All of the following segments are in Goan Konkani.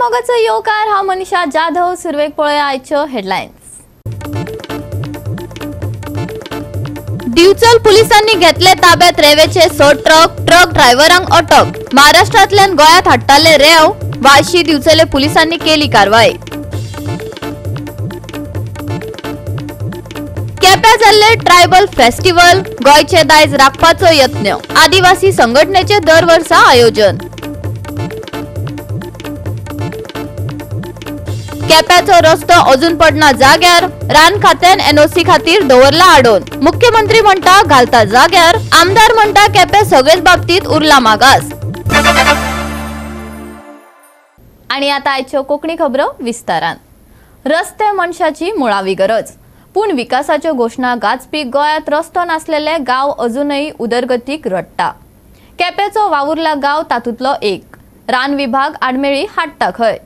मोगाचो येवकार. हांव मनीषा जाधव. सुरवेक पळोवया आयच्यो हेडलायन्स. दिवचल पुलिसांनी घेतले ताब्यात रेवेचे 100 ट्रक, ट्रक ड्रायव्हरांक अटक. महाराष्ट्रांतल्यान गोंयांत हाडटाले रेव. वाशी दिवचले पुलिसांनी केली कारवाय. केप्यां जाल्ले ट्रायबल फेस्टिवल, गोंयचे दायज राखपाचो यत्न. आदिवासी संघटनेचे दर वर्सा आयोजन. केप्याचो रस्तो अजून पडना जाग्यार. रान खात्यान एनओसी खातीर दवरला आडोवन. मुख्यमंत्री म्हणटा घालता जाग्यार. आमदार म्हणटा केप्या सगळेच बाबतीत उरला मागास. आणि आता आयच्यो कोंकणी खबरो विस्तारान. रस्ते मनशाची मुळावी गरज, पूण विकासाच्यो घोशणा गाजपी गोंयांत रस्तो नासलेले गांव अजूनय उदरगतीक रडटा. केपेचो वावुरला गांव तातूंतलो एक. रान विभाग आडमेळी हाडटा खंय.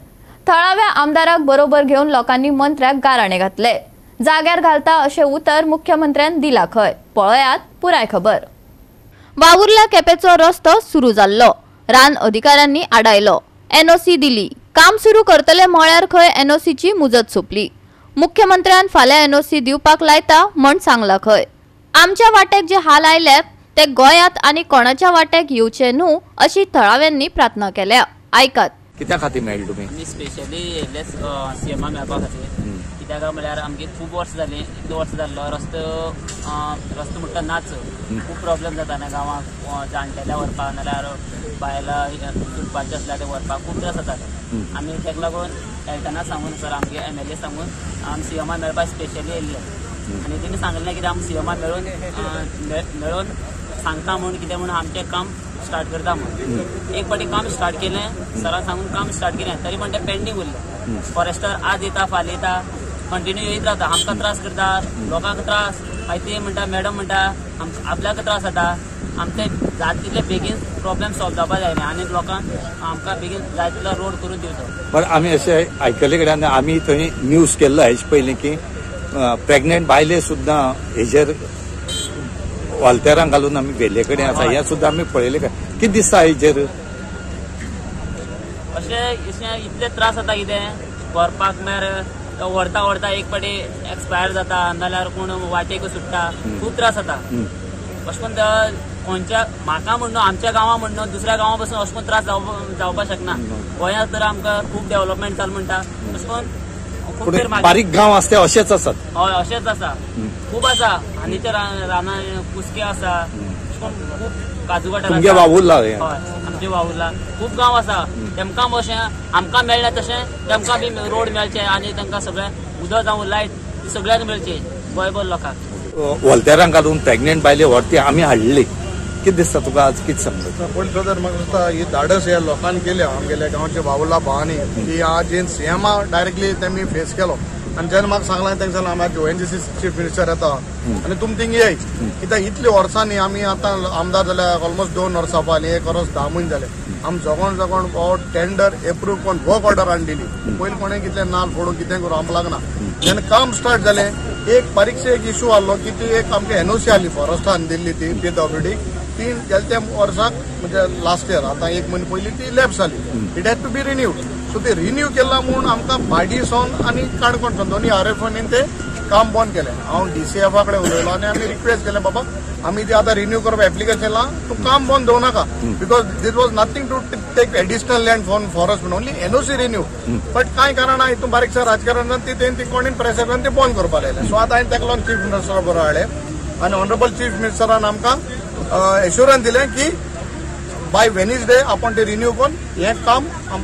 थळाव्या आमदाराक बरोबर घेवन लोकांनी मंत्र्याक गाराणे घातले. जाग्यार घालता अशें उतर मुख्यमंत्र्यान दिला खंय. पळयात पुराय खबर. वावुरला केपेचो रस्तो सुरू जाल्लो, रान अधिकाऱ्यांनी आडायलो, एनओसी दिली. काम सुरू करतले म्हळ्यार खंय एनओसीची मुजत सोंपली. मुख्यमंत्र्यान फाल्यां एनओसी दिवपाक लायता म्हण सांगला खंय. आमच्या वाट्याक जे हाल आयल्यात ते गोंयांत आनी कोणाच्या वाट्याक येवचे न्हू अशी थळाव्यांनी प्रार्थना केल्या. आयकात. कित्या खातीर मेळ्ळे तुमी? आमी स्पेशली येयल्ले सीएमा मेळपा खातीर. कित्याक म्हळ्यार आमगे खूब वर्सां जालीं, इतले वर्सां जाल्लो रस्तो रस्तो म्हणटा नाच. खूब प्रॉब्लेम जाता न्ही गांवांक, जाणटेल्या व्हरपाक नाल्यार बायलां सुटपाचें आसल्यार ते व्हरपाक खूब त्रास जाताले. आमी ताका लागून एल्टना सांगून सर आमगे एमएलए सांगून आमी सीएमा मेळपाक स्पेशली येयल्ले. आनी तेणी सांगलें कितें आमी सीएमा मेळून मेळून सांगता म्हूण कितें म्हूण आमचें काम स्टार्ट करता म्हूण. एक फावटी काम स्टार्ट केलें, सरान सांगून काम स्टार्ट केलें, तरी पण तें पेंडींग उरलें. फॉरेस्टर आज येता फाल्यां येता, कंटिन्यू येयत रावता, आमकां त्रास करता, लोकांक त्रास. मागीर ते म्हणटा मॅडम म्हणटा आपल्याक त्रास जाता. आमचे जात तितले बेगीन प्रॉब्लेम सॉल्व जावपा जाय आनी लोकांक आमकां बेगीन जाय तितलो रोड करून दिवचो. पण आमी अशें आयकले कडेन आमी थंय न्यूज केल्लो हेजे पयलीं की प्रेग्नेंट बायले सुद्दां हेजेर वालतेरां घालून आमी व्हेल्ले कडेन आसा, हें सुद्दां आमी पळयलें. काय कितें दिसता हेजेर? अशें इतले त्रास जाता कितें व्हरपाक म्हळ्यार व्हरता व्हरता एक फावटी एक्सपायर जाता, नाल्यार कोण वाटेक सुट्टा, खूब त्रास जाता. अशें करून खंयच्या म्हाका म्हण न्हू, आमच्या गांवां म्हण न्हू, दुसऱ्या गांवां पसून अशें करून त्रास जावपाक शकना. गोंयांत तर आमकां खूब डेव्हलपमेंट जालें म्हणटा, अशें करून खूब बारीक गांव आसा ते अशेच आसात. हय अशेंच आसा, खूब आसा. आनी ते रानां कुस्के आसा, खूब काजू वाठार वावुरला. हय आमचे वावुरला खूब गांव आसा. तेमकां अशें आमकां मेळ्ळें तशें तेमकां बी रोड मेळचे आनी तांकां सगळें उदक जावं लायट सगळ्यांक मेळचे गोंयभर लोकांक. वॉल्तेरां घालून प्रेग्नेंट बायले व्हरती आमी हाडली, कितें दिसता तुका आज? कितें समजता? पयलीं सदर म्हाका दिसता ही धाडस ह्या लोकांनी केल्या, आमगेल्या गांवच्या वावुरला भावांनी, की आज सीएमा डायरेक्टली तेमी फेस केलो. आनी जेन्ना म्हाका सांगलां तेंका सांगलां आमी ओएनजीसी चीफ मिनिस्टर येता आनी तुमी थिंग येय. कित्याक इतले वर्सांनी आमी आतां आमदार जाल्या ऑलमोस्ट 2 वर्सां आनी 1 वर्स 10 म्हयने जाले. आमी जगोण जगोण हो टेंडर एप्रूव करून वर्क ऑर्डर हाडून दिली. पयलीं कोणें कितलें नाल फोडूं कितें करूं आमकां लागना. जेन्ना काम स्टार्ट जालें एक बारीकसो एक इशू आहलो की ती एक आमकां एनओसी आहली फॉरेस्टान दिल्ली ती पीडब्ल्यूडी, ती गेले त्या वर्साक म्हणजे लास्ट इयर आतां 1 म्हयने पयलीं ती लॅप्स जाली. It had to be renewed. So ते रिन्यू केला म्हूण आमकां भाडीसोन आनी काणकोणसोन दोनूय आरएफओनी ते काम बंद केलें. हांव डीसीएफा कडेन उलयलो आनी आमी रिक्वेस्ट केलें, बाबा आमी ते आतां रिन्यू करप एप्लिकेशन केलां, तूं काम बंद दवरनाका नाका, because this was nothing to take additional land from forest म्हणून, ओनली एनओसी रिन्यू. बट कांय कारणां हितून बारीकशें राजकारण ती तेणी ती कोणीन प्रेशर करून ते बंद करपाक लायलें. सो आतां हांवें ताका लागून चीफ मिनिस्टरा बरोबर हाडलें आनी ऑनरेबल चीफ मिनिस्टरान आमकां एश्योरन्स दिलें की बाय वेनसडे आपण ते रिन्यू करून हें काम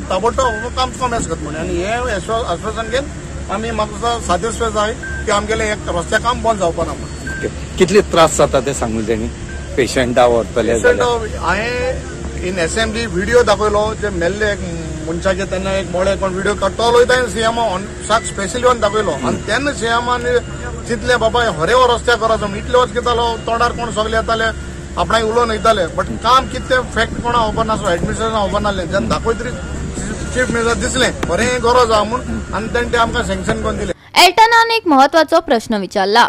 ताबडतोब काम कॉमेन्स करता म्हणून. आनी हें आश्वासन घेवन आमी म्हाका सॅटिस्फाय जाय की आमगेलें हें रस्त्या काम बंद जावपा ना म्हणून. कितले त्रास जाता ते सांगून तेणी पेशंटा व्हरतले? पेशंट हांवें इन असेंब्ली व्हिडिओ दाखयलो, जे मेल्ले एक मनशाचे तेन्ना एक मोळे कोण व्हिडिओ काडटलो वयता सीएमा स्पेशली येवन दाखयलो. आनी तेन्ना सीएमान चिंतलें बाबा हरे हो रस्त्या गरज म्हणून. इतले वर्स कितें जालो तोंडार कोण सगळे येताले आपणाक उलोवन वयताले, बट काम कितें तें फॅक्ट कोणाक खबर नासलो, एडमिनिस्ट्रेशन खबर नासलें. जेन्ना दाखयत तरी चीफ मिनिस्टर दिसलें बरें गरज आहा म्हूण आनी तेणें तें आमकां सँक्शन करून दिलें. एल्टनान एक म्हत्वाचो प्रश्न विचारला,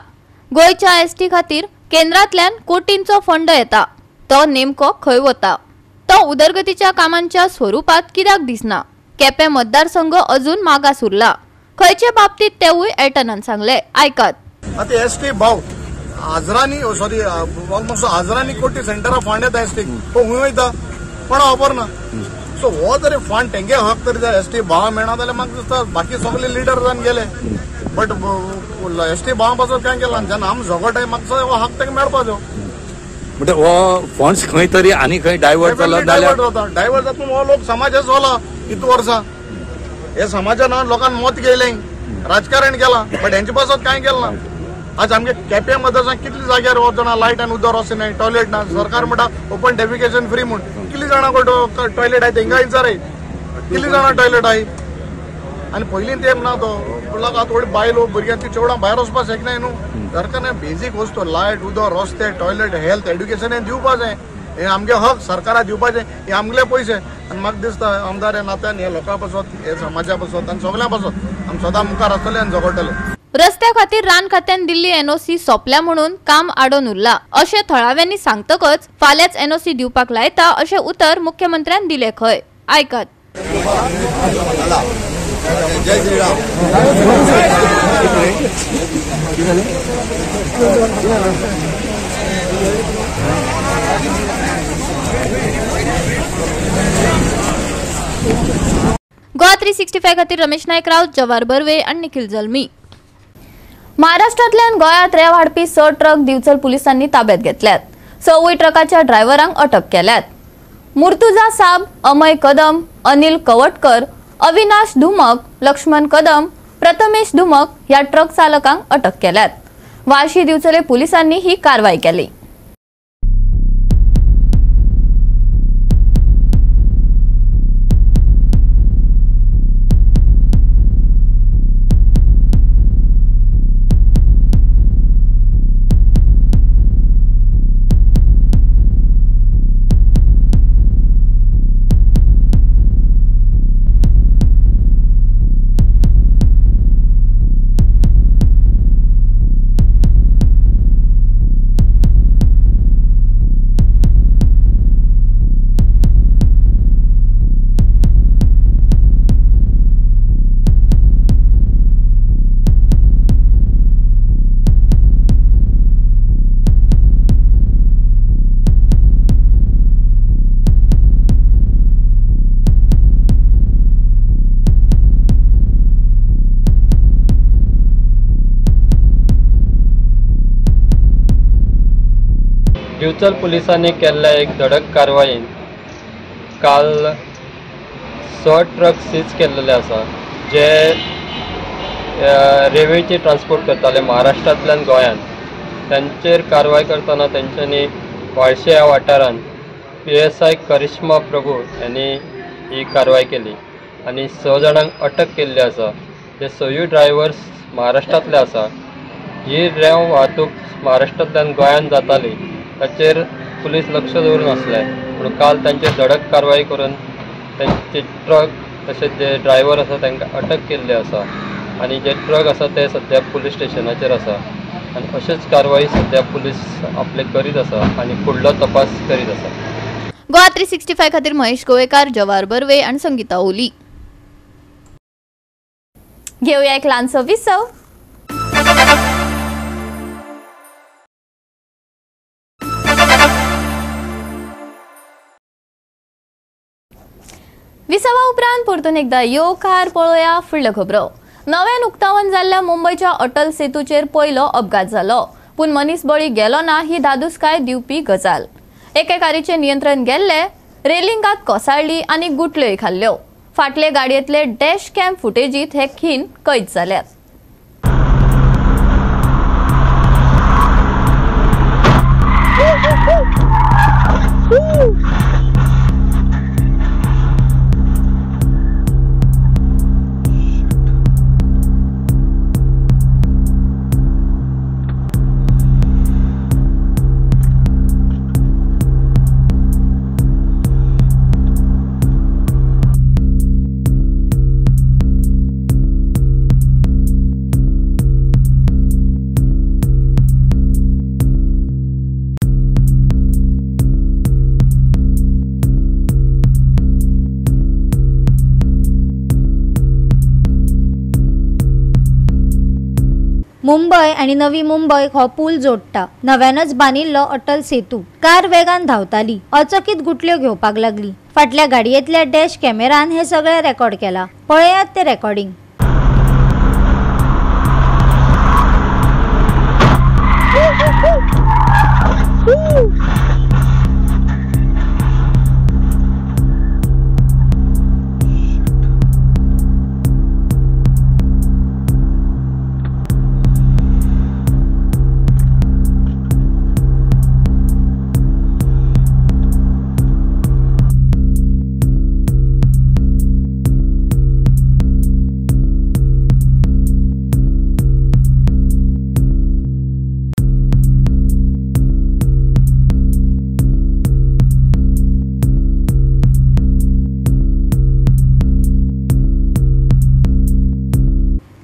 गोंयच्या एसटी खातीर केंद्रांतल्यान कोटींचो फंड येता, तो नेमको खंय वता? तो उदरगतीच्या कामांच्या स्वरुपात कित्याक दिसना? केपें मतदारसंघ अजून मागास उरला. खंयचे बाबतीत तेवूय एल्टनान सांगले. आयकात. आतां एसटी भाव हजरांनी सॉरी ऑलमोस्ट हजरांनी कोटी सेंटरा फंड येता एसटी तो खंय वयता कोणा खबर ना. सो हो तरी फंड तेंगे हक तरी एसटी भाव मेळना जाल्यार म्हाका दिसता बाकी सगळे लिडर जावन गेले बट एसटी भावा पासून काय केला जेन्ना आमी झगडटाय म्हाका हो हक तांकां मेळपाचो. म्हणजे हो फंड्स खंय तरी आनी खंय डायवर्ट जालो डायवर्ट जाता डायवर्ट जाता हो लोक समाजाच जाला इतू वर्सां हे समाजान लोकांक मत घेयलें राजकारण केलां बट हेंचे पासत कांय केलें ना. आज आमगे केप्यां मतदारसंघ कितले जाग्यार वचना लायट आनी उदक रस्ते नाय टॉयलेट ना. सरकार म्हणटा ओपन डेफिकेशन फ्री म्हूण कितली जाणां टॉयलेट आहाय तेंकां विचाराय कितली जाणां टॉयलेट आहाय. आनी पयलीं तेंप ना तो म्हणल्यार आतां थोडी बायलो भुरग्यां ती चेवडां भायर वचपाक शकनाय न्हू. सरकारान बेजीक वस्तू लायट उदक रस्ते टॉयलेट हेल्थ एड्युकेशन हें दिवपा जाय. हे आमगे हक सरकारा दिवपाचे हे आमगेले पयशे. आनी म्हाका दिसता आमदार ह्या नात्यान हे लोकां पासत हे समाजा पासत आनी सगळ्यां पासत आमी सदां मुखार आसतले आनी झगडटले. रस्त्या खातीर रान खात्यान दिल्ली एनओसी सोंपल्या म्हणून काम आडोवन उरला अशें थळाव्यांनी सांगतकच फाल्यांच एनओसी दिवपाक लायता अशें उतर मुख्यमंत्र्यान दिलें खंय. आयकात. गोवा 365 खातीर रमेश नायक राऊत, जवाहर बर्वे आनी निखिल जल्मी. महाराष्ट्रांतल्यान गोंयांत रेंव हाडपी 6 ट्रक दिवचल पुलिसांनी ताब्यात घेतल्यात. 6 ट्रकाच्या ड्रायव्हरांक अटक केल्यात. मुर्तुजा साब, अमय कदम, अनिल कवटकर, अविनाश धुमक, लक्ष्मण कदम, प्रथमेश धुमक ह्या ट्रक चालकांक अटक केल्यात. वाशी दिवचले पुलिसांनी ही कारवाय केली. दिवचल पुलिसांनी केल्ल्या एक धडक कारवायेन काल 6 ट्रक सीज केल्ले आसा जे रेवेचे ट्रान्सपोर्ट करताले महाराष्ट्रांतल्यान गोंयांत. तांचेर कारवाय करतना तेंच्यांनी वाळशे ह्या वाठारांत PSI करिश्मा प्रभू यांनी ही कारवाय केली आनी 6 जाणांक अटक केल्ली आसा. जे 6 ड्रायव्हर्स महाराष्ट्रांतले आसा. ही रेंव वाहतूक महाराष्ट्रांतल्यान गोंयांत जाताली ताचेर पुलीस लक्ष दवरून आसले पूण काल तांचेर धडक कारवाय करून तांचे ट्रक तशेंच जे ड्रायव्हर आसा तांकां अटक केल्ली आसा आनी जे ट्रक आसा ते सद्या पुलीस स्टेशनाचेर आसा आनी अशेंच कारवाय सद्या पुलीस आपले करीत आसा आनी फुडलो तपास करीत आसा. गोवा 365 खातीर महेश गोवेकार, जवाहर बर्वे आनी संगीता ओली. घेवया एक ल्हानसो विसव. विसवा उपरांत परतून एकदा येवकार पळोवया फुडल्यो खबरो. नव्यान उक्तावण जाल्ल्या मुंबयच्या अटल सेतूचेर पयलो अपघात जालो पूण मनीस बळी गेलो ना ही धादोसकाय दिवपी गजाल. एके कारीचें नियंत्रण गेल्ले, रेलिंगाक कोसळ्ळी आनी गुटल्योय खाल्ल्यो. फाटले गाडयेंतले डॅश कॅम फुटेजीत हे खीण कैद जाल्यात. मुंबय आनी नवी मुंबय हो पूल जोडटा. नव्यानच बांदिल्लो अटल सेतू. कार वेगान धांवताली. अचकीत गुटल्यो घेवपाक लागली. फाटल्या गाडयेंतल्या डॅश कॅमेरान हे सगळे रेकॉर्ड केला. पळयात ते रेकॉर्डिंग.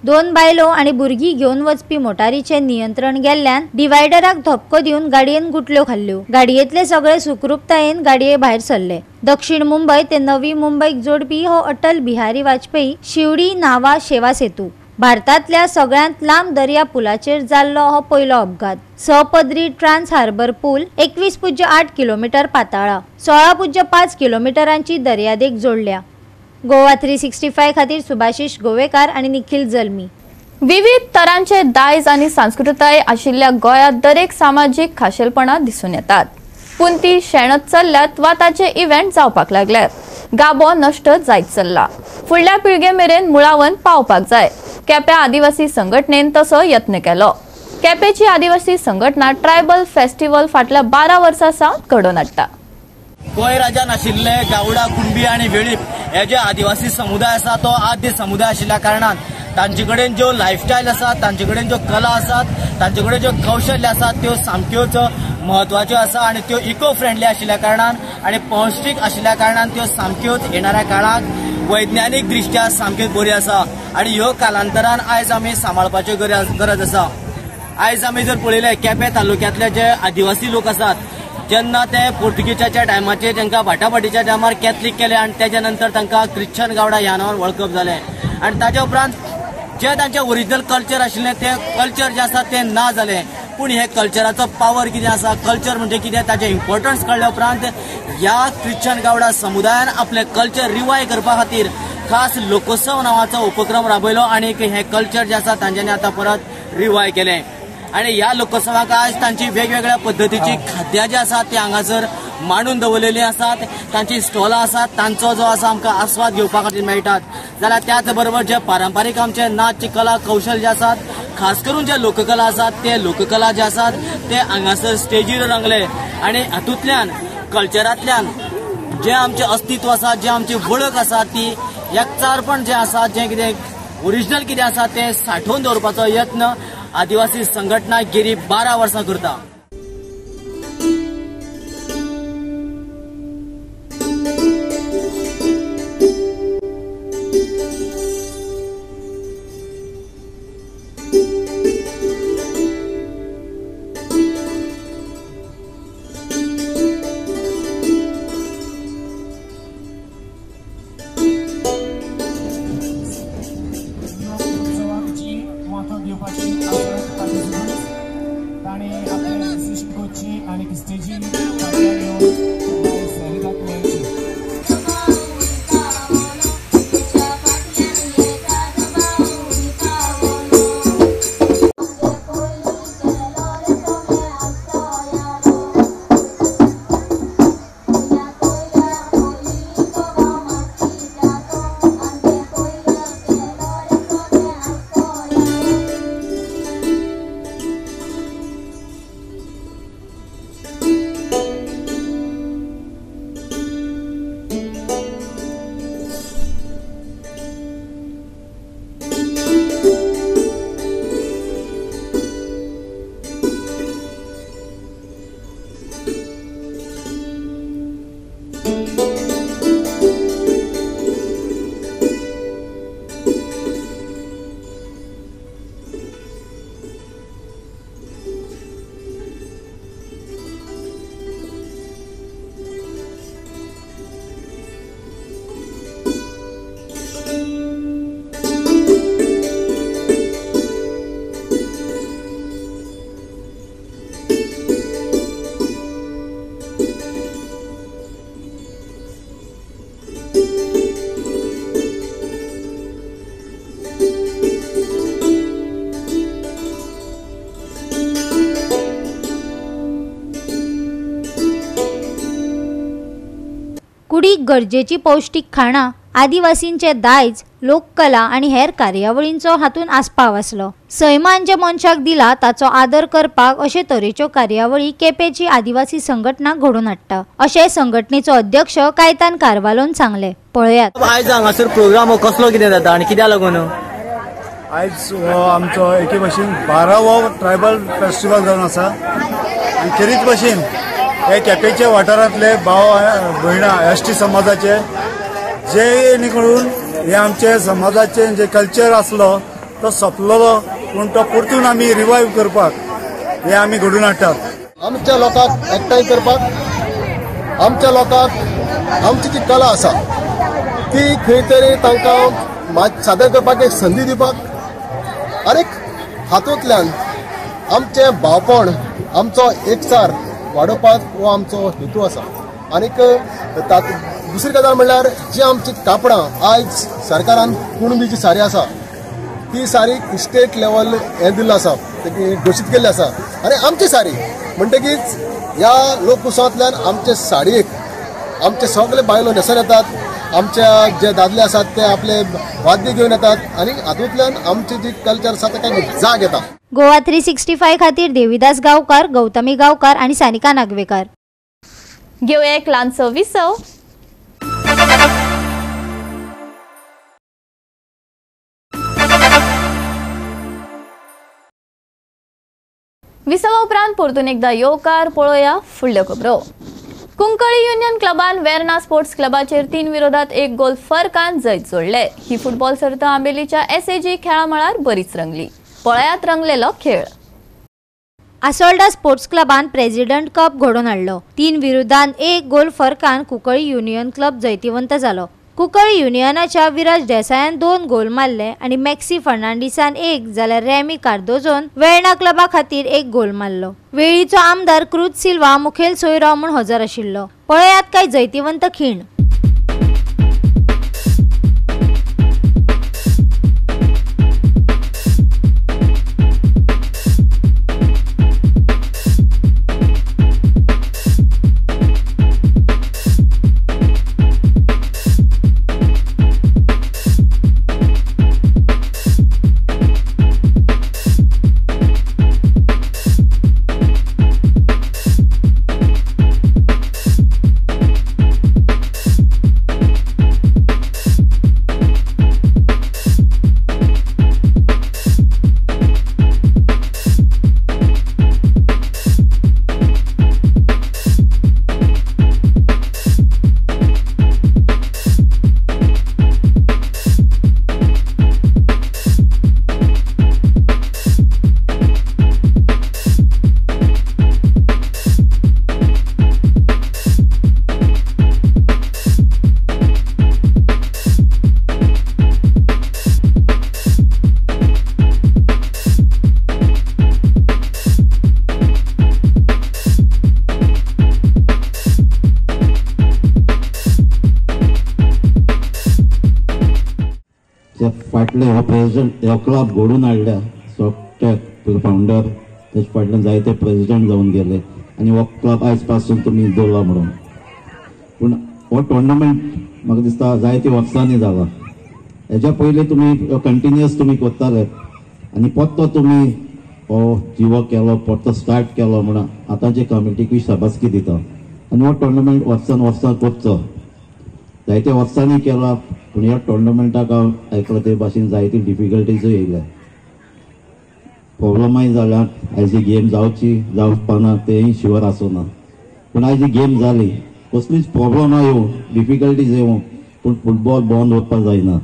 दोन बायलो आनी भुरगीं घेवन वचपी मोटारीचें नियंत्रण गेल्ल्यान डिवायडराक धपको दिवन गाडयेन गुटल्यो खाल्ल्यो. गाडयेंतले सगळे सुखरूपतायेन गाडये भायर सरले. दक्षिण मुंबय ते नवी मुंबयक जोडपी हो अटल बिहारी वाजपेयी शिवडी नावा शेवा सेतू. भारतांतल्या सगळ्यांत लांब दर्या पुलाचेर जाल्लो हो पयलो अपघात. 6 पदरी ट्रान्स हार्बर पूल 21.8 किलोमीटर पाताळा. 16.5 किलोमीटरांची दर्यादेग जोडल्या. गोवा 365 खातीर सुभाषिश गोवेकार आणि निखिल जल्मी. विविध तरांचे दायज आणि संस्कृताय आशिल्ल्या गोंयांत दरेक सामाजीक खाशेलपणां दिसून येतात. पूण ती शेणत चल्ल्यात वा ताचे इव्हेंट जावपाक लागल्यात. गाबो नश्ट जायत चल्ला. फुडल्या पिळगे मेरेन मुळावन पावपाक जाय. केप्यां आदिवासी संघटनेन तसो यत्न केलो. केपेची आदिवासी संघटना ट्रायबल फेस्टिवल फाटल्या 12 वर्सां सावन घडोवन हाडटा. गोंय राज्यान आशिल्ले गावडा, कुणबी आनी वेळीप हे जे आदिवासी समुदाय आसा तो आद्य समुदाय आशिल्ल्या कारणान तांचे कडेन ज्यो लायफस्टायल आसा, तांचे कडेन ज्यो कला आसात, तांचे कडेन ज्यो कौशल्य आसात त्यो सामक्योच म्हत्वाच्यो आसा आनी त्यो इको फ्रेंडली आशिल्ल्या कारणान आनी पौश्टीक आशिल्ल्या कारणान त्यो सामक्योच येणाऱ्या काळाक वैज्ञानीक दृश्ट्या सामक्योच बऱ्यो आसा आनी ह्यो कालांतरान आयज आमी सांबाळपाच्यो गरज आसा. आयज आमी जर पळयलें केपें तालुक्यांतले जे आदिवासी लोक आसात जेन्ना ते पोर्तुगीजाच्या टायमाचेर तांकां भाटाभाटीच्या टायमार कॅथलीक केले आनी तेच्या नंतर तांकां क्रिश्चन गावडा ह्या नांवान वळखप जालें आनी ताच्या उपरांत जे तांचें ओरिजिनल कल्चर आशिल्लें तें कल्चर जें आसा तें ना जालें. पूण हे कल्चराचो पावर कितें आसा, कल्चर म्हणजे कितें ताचें इम्पोर्टन्स कळ्ळ्या उपरांत ह्या क्रिश्चन गावडा समुदायान आपलें कल्चर रिवायव करपा खातीर खास लोकोत्सव नांवाचो उपक्रम राबयलो आनी हें कल्चर जें आसा तांच्यांनी आतां परत रिवायव केलें. आनी ह्या लोकोत्सवाक आज तांची वेगवेगळ्या पद्दतीची खाद्यां जी आसात ती हांगासर मांडून दवरलेली आसात, तांची स्टॉलां आसात, तांचो जो आसा आमकां आस्वाद घेवपा खातीर मेळटात. जाल्यार त्याच बरोबर जे पारंपारीक आमचे नाच कला कौशल जे आसात, खास करून जे लोककला आसात ते लोककला जे आसात ते हांगासर स्टेजीर रंगले आनी हातूंतल्यान कल्चरांतल्यान जे आमचें अस्तित्व आसा, जे आमची वळख आसा ती एकचारपण जें आसा, जें कितें ओरिजिनल कितें आसा तें सांठोवन दवरपाचो यत्न आदिवासी संघटना गेली 12 वर्सां करता. कुडीक गरजेची पौष्टीक खाणां, आदिवासींचे दायज, लोककला आनी हेर कार्यावळींचो हातूंत आस्पाव आसलो. सैमान जे मनशाक दिला ताचो आदर करपाक अशे तरेच्यो कार्यावळी केपेंची आदिवासी संघटना घडोवन हाडटा अशें संघटनेचो अध्यक्ष कायतान कारवालोन सांगलें. पळयात आयज हांगासर प्रोग्राम कसलो कितें जाता आनी कित्याक लागून आयज हो आमचो एके भशेन 12वो ट्रायबल फेस्टिवल जावन आसा आनी खेरीत भशेन हे केपेंच्या वाठारांतले भाव भयणां एस टी समाजाचे जे करून हे आमचे समाजाचे जे कल्चर आसलो तो सोंपलेलो पूण तो परतून आमी रिवायव करपाक हे आमी घडून हाडटात. आमच्या लोकांक एकठांय करपाक, आमच्या लोकांक आमची जी कला आसा ती खंय तरी तांकां सादर करपाक एक संदी दिवपाक आनी हातूंतल्यान आमचें भावपण, आमचो एकचार वाडोवपाक हो आमचो हेतू आसा. आनीक दुसरी गजाल म्हणल्यार जी आमची कापडां आयज सरकारान कुणबी जी सारी आसा ती सारी स्टेट लेवल हें दिल्लो आसा, घोशीत केल्ली आसा आनी आमची सारी म्हणटकीच ह्या लोकउत्सवांतल्यान आमचे साडयेक आमचे सगळे बायलो न्हेसून येतात, आमच्या जे दादले आसात ते आपले वाद्य घेवन येतात आनी हातूंतल्यान आमची जी कल्चर आसा ताका जाग येता. गोवा 365 खातीर देवीदास गांवकार, गौतमी गांवकार आनी सानिका नागवेकर. घेवया एक ल्हानसो विसव. विसवा उपरांत परतून एकदा येवकार. पळोवया फुडल्यो खबरो. कुंकळी युनियन क्लबान वेर्ना स्पोर्ट्स क्लबाचेर 3-1 गोल फरकान जैत जोडले. ही फुटबॉल सर्त आंबेलीच्या एसएजी खेळा मळार बरीच रंगली. पळयात रंगलेलो खेळ. आसोल्डा स्पोर्ट्स क्लबान प्रेसिडेंट कप घडोवन हाडलो. 3-1 गोल फरकान कुंकळी युनियन क्लब जैतिवंत जालो. कुंकळी युनियनाच्या विराज देसायान 2 गोल मारले आनी मॅक्सी फर्नांडीसान 1 जाल्यार रेमी कार्दोजोन वेर्णा क्लबा खातीर 1 गोल मारलो. वेळीचो आमदार क्रूज सिल्वा मुखेल सोयरो म्हूण हजर आशिल्लो. पळयात काय जैतिवंत खीण. फाटले हो प्रेसिडेंट हो क्लब घडून हाडल्या सगळे फावंडर तेजे फाटल्यान जायते प्रेसिडेंट जावन गेले आनी हो क्लब आयज पासून तुमी दवरला म्हणून. पूण हो टोर्नामेंट म्हाका दिसता जायते वर्सांनी जाला. हेज्या पयलीं तुमी कंटिन्युअस तुमी करताले आनी परतो तुमी हो जिवो केलो, परतो स्टार्ट केलो म्हणून आतांचे कमिटीकूय शाबासकी दिता. आनी हो टोर्नामेंट वर्सान वर्सां करचो, जायते वर्सांनी केला. पूण ह्या टोर्नामेंटाक हांव आयकलां ते भाशेन जायती डिफिकल्टीजूय येयल्या, प्रोब्लमाय जाल्या. आयज ही गेम जावची जावपाना तेंय शुअर आसना. पूण आयज ही गेम जाली, कसलीच प्रोब्लमां येवं, डिफिकल्टीज येवं, पूण फुटबॉल बंद वचपाक जायना.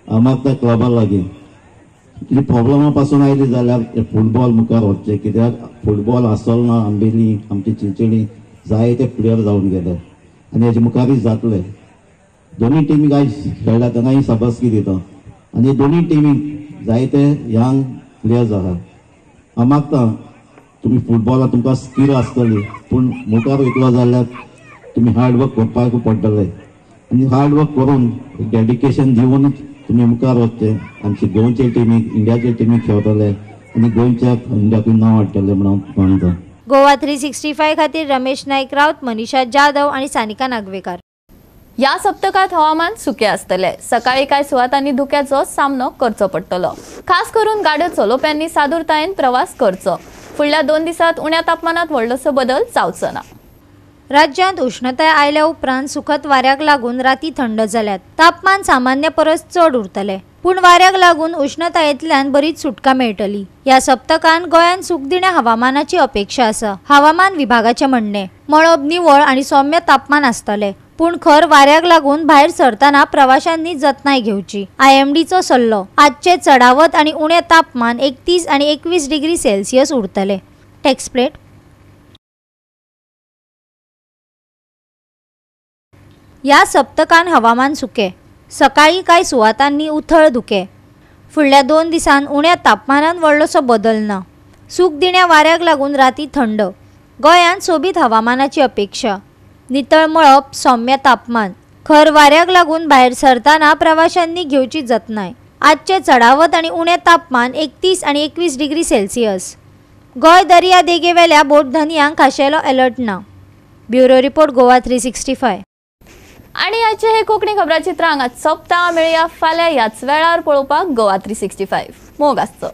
हांव मागता क्लबा लागीं इतली प्रोब्लमां पासून आयली जाल्यार फुटबॉल मुखार वचचें, कित्याक फुटबॉल आसलो ना आंबेली आमची चिंचणी जायते प्लेयर जावन गेले आनी हेजे मुखारूय जातले. दोनूय टिमीक आयज खेळ्ळा तांकांय शाबासकी दिता आनी दोनूय टिमीक जायते यंग प्लेयर्स आहा. हांव मागता तुमी फुटबॉलाक तुमकां स्कील आसतली, पूण मुखार वयतलो जाल्यार तुमी हार्डवर्क करपाक पडटलें आनी हार्डवर्क करून डेडिकेशन दिवन तुमी मुखार वचचें. आमचे गोंयचे टिमीक, इंडियाचे टिमीक खेळटले आनी गोंयच्या इंडियाकूय नांव हाडटलें म्हणून हांव मानता. गोवा 365 खातीर रमेश नायक राऊत, मनीषा जाधव आनी सानिका नागवेकर. ह्या सप्तकांत हवामान सुकें आसतलें. सकाळी कांय सुवातांनी धुक्याचो सामनो करचो पडटलो. खास करून गाड्यो चलोवप्यांनी सादूरतायेन प्रवास करचो. फुडल्या 2 दिसांत उण्या तापमानात व्हडलोसो बदल जावचो ना. राज्यांत उष्णताय आयल्या उपरांत सुखद वाऱ्याक लागून राती थंड जाल्यात. तापमान सामान्य परस चड उरतलें, पूण वाऱ्याक लागून उष्णतायेंतल्यान बरीच सुटका मेळटली. ह्या सप्तकांत गोंयांत सुखदिण्या हवामानाची अपेक्षा आसा. हवामान विभागाचें म्हणणें, मळब निवळ आनी सौम्य तापमान आसतलें, पूण खर वाऱ्याक लागून भायर सरतना प्रवाशांनी जतनाय घेवची. आयएमडीचो सल्लो, आजचे चडावत आनी उणें तापमान 31 आनी 21 डिग्री सेल्सियस उरतलें. टेक्सप्लेट. ह्या सप्तकान हवामान सुकें. सकाळी कांय सुवातांनी उथळ धुकें. फुडल्या 2 दिसांत उण्या तापमानांत व्हडलोसो बदल ना. सुखदिण्या वाऱ्याक लागून राती थंड. गोंयांत सोबीत हवामानाची अपेक्षा. नितळ मळब, सौम्य तापमान. खर वाऱ्याक लागून भायर सरतना प्रवाशांनी घेवची जतनाय. आजचे चडावत आनी उणें तापमान 31 आनी 21 डिग्री सेल्सियस. गोंय दर्या देगेवेल्या बोटधनयांक खाशेलो अलर्ट ना. Bureau report, Goa 365. आनी आयचे हे कोंकणी खबराचित्र हांगा सोंपता. मेळया फाल्यां ह्याच वेळार पळोवपाक गोवा 365. मोग आसचो.